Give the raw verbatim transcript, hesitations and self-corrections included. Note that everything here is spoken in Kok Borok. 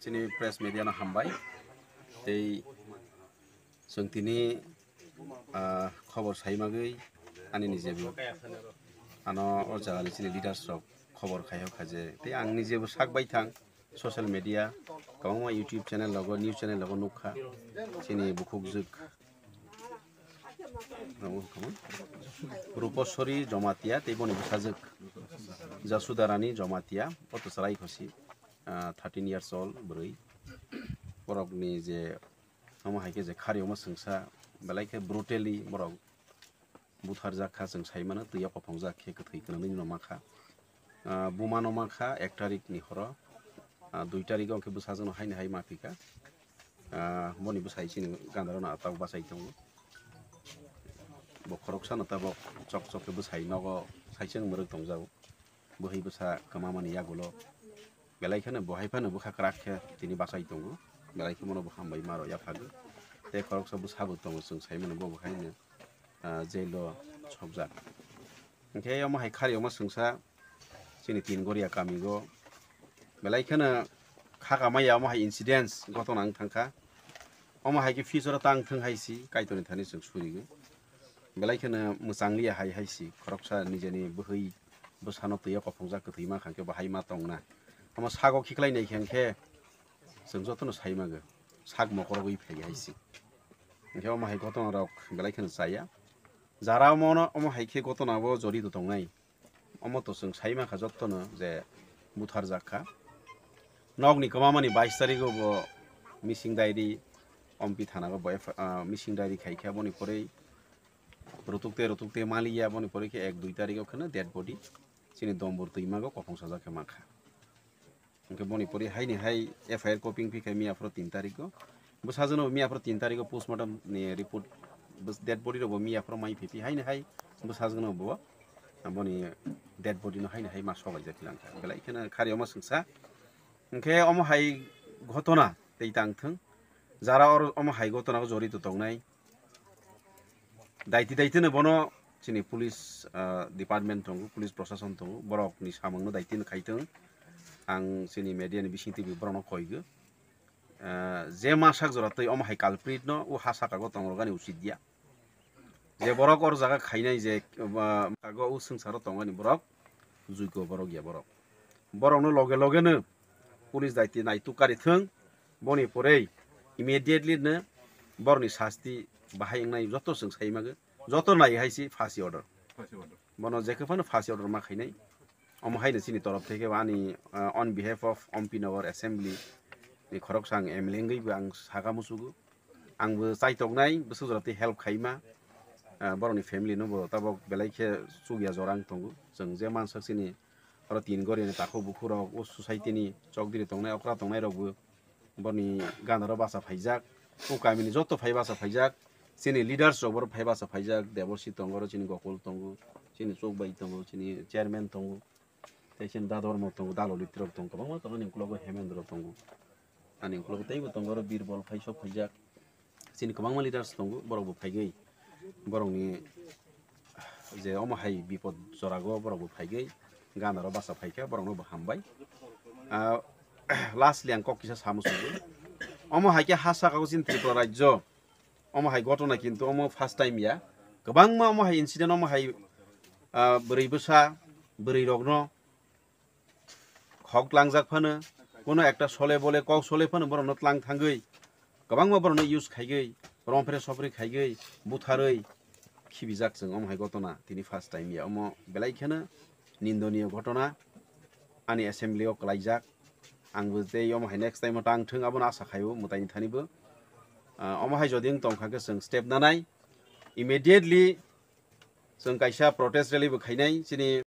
Chini press media no hambai. Tei chwng tini, ah, khobor sai magwi ani ni jebu ano o jaga ni chini leaders rok khobor khai kha je. Tei ang ni jebu sak bai thang social media, kwbangma YouTube channel logo, news channel logo nukha. Chini bukhuk jwk Ruposori Jomatia tei boni bwsajwk Jasudarani Jomatia, o to chwrai khosi, ah, thirteen years old bwrwi. Borokni je omo hai khe je khari omo swngsa belai khe brutally borok butharjak kha, chwng sai mano twi o kophongjak khe kwthwi kwnwi no ma kha. Ah, buma no ma kha ek tarik ni horo. Ah, dui tarik o khe bwsajwk no haino hai ma phi kha. Ah, boni bwsai chini gandaro no atak bachai tongo. Bo khoroksa no tabok chok chok khe bwsai nogo saichung mwrwk tongjago. Bwhwi bwsa kwmamani yagulo belai kheno bo hai phano bwkha kwrak khe tini bachai tongo. Belai khe bono bo hambai maro yaphago. Tei khoroksa bwsa bo tongo, chwng sai mano bo bo haino, ah, jail o sokjak. Hinkhe omo hai khari omo swngsa chini tin goria kami go belai kheno kha kamaya omo hai incidents gotona wng thangkha. Omo hai khe future o tang thung hai si Kaitorni thani chwng surigo. Belai kheno mwchang liya hai hai si khoroksa nijeni bwhwi bwsano twi o kophongjak kwthwi ma kha khe bo hai ma tongna. Omo sago khiklai nai khe hinkhe chwng jotono sai mago sak mokorogwi phai hai si. Hinkhe omo hai gotona rok belai kheno chaya. Jara omo no, omo hai khe gotona bo jorito tongnai. Omo to chwng sai mankha jottono je butharjak kha. Nokni kwmamani bais tarigo bo missing diary, Ompi thana bo F-, ah, missing diary khai kha, boni pore rutuk te rutuk te maliya, boni pore khe ek dui tarigo kheno dead body chini Dombor twimago kophong sajak khe mankha. Hinkhe boni pore haini hai F I R copy wngphi kha miya phoro tin tarikgo. Bwsajwkno miya phoro tin tarikgo postmortem ni report, bwsa-, dead body rokbo miya phoro mai phiphi haini hai bwsajwkno bo boni dead body no haini hai ma sobaijak langkha. Belai kheno khari omo swngsa. Hinkhe omo hai ghotona tei tang thung. Jara oro omo hai ghotona o jorito tongnai. Daiti daiti no bono chini police, ah, department tongo, police prosason tongo, borok ni samung no daiti no khai thung. Ang chini media ni bising twi borok no koi go. Ah, je ma sak jora twi omo hai culprit no o ha saka go tong rwgani usit dia. Je borok or jaga khainai je, ah, o swngcharo tongani borok, juiko borok ya borok. Borokno loge loge no police daiti naituk kari thung, boni pore immediately no borokni sasti bahai wngnai joto chwng sai mago, joto nai hai si phasi order. Phasi order. Bono jekhe phano phasi order ma khainai. Omo hai no chini torof theke ani, uh, on behalf of Ompi Nagar Assembly ni khoroksa ang M L A wngwi bo ang saka musugo. Ang bo chaitoknai bwswk jora tei help khaima, ah, borokni family no bo tabok belai khe chukya jora wng tongo. Chwng je mansak chini oro tin gori ni takhuk bukhuk rok, o society ni chokdiri tongnai, okra tongnai rok bo boroni gana ro bacha phaijak, o kami ni joto phai bacha phaijak, chini leaders rok boro phai bacha phaijak, Deborsi tongo, oro chini Gokul tongo, chini Chokbai tongo, chini chairman tongo. Tei chini dadormo tongo, dalolitrok tongo, kwbangma tongo, ani ukologo Hemendra tongo, ani ukologo teibo tongo, oro Birbol phai sok phaijak. Chini kwbangma leaders tongo, borokbo phaigwi borokni je omo hai bipod jorago borokbo phaigwi ganaro bacha phaikha, borokno bo hambai. Ah, lastly ang kok kisa samusugo, omo hai khe ha saka o chini Tripura rajyo. Omo hai gotona kintu omo first time ya. Kwbangma omo hai incident omo hai, ah, bwrwi bwsa, bwrwi rokno khok langjak phano, kuno ekta sole bole kok sole phano borokno tlang thangwi, kwbangma borokno use khaigwi, romphre sopre khaigwi, butharwi khibijak chwng omo hai gotona tini first time ya. Omo belai kheno nindoniyo gotona ani assembly o kwlaijak. Ang bo tei omo hai next time o tang thung abono asa khaio mwtaini thani bo. Ah, omo hai jodi wng tong kha khe chwng step nanai, immediately chwng kaisa protest rally bo khainai chini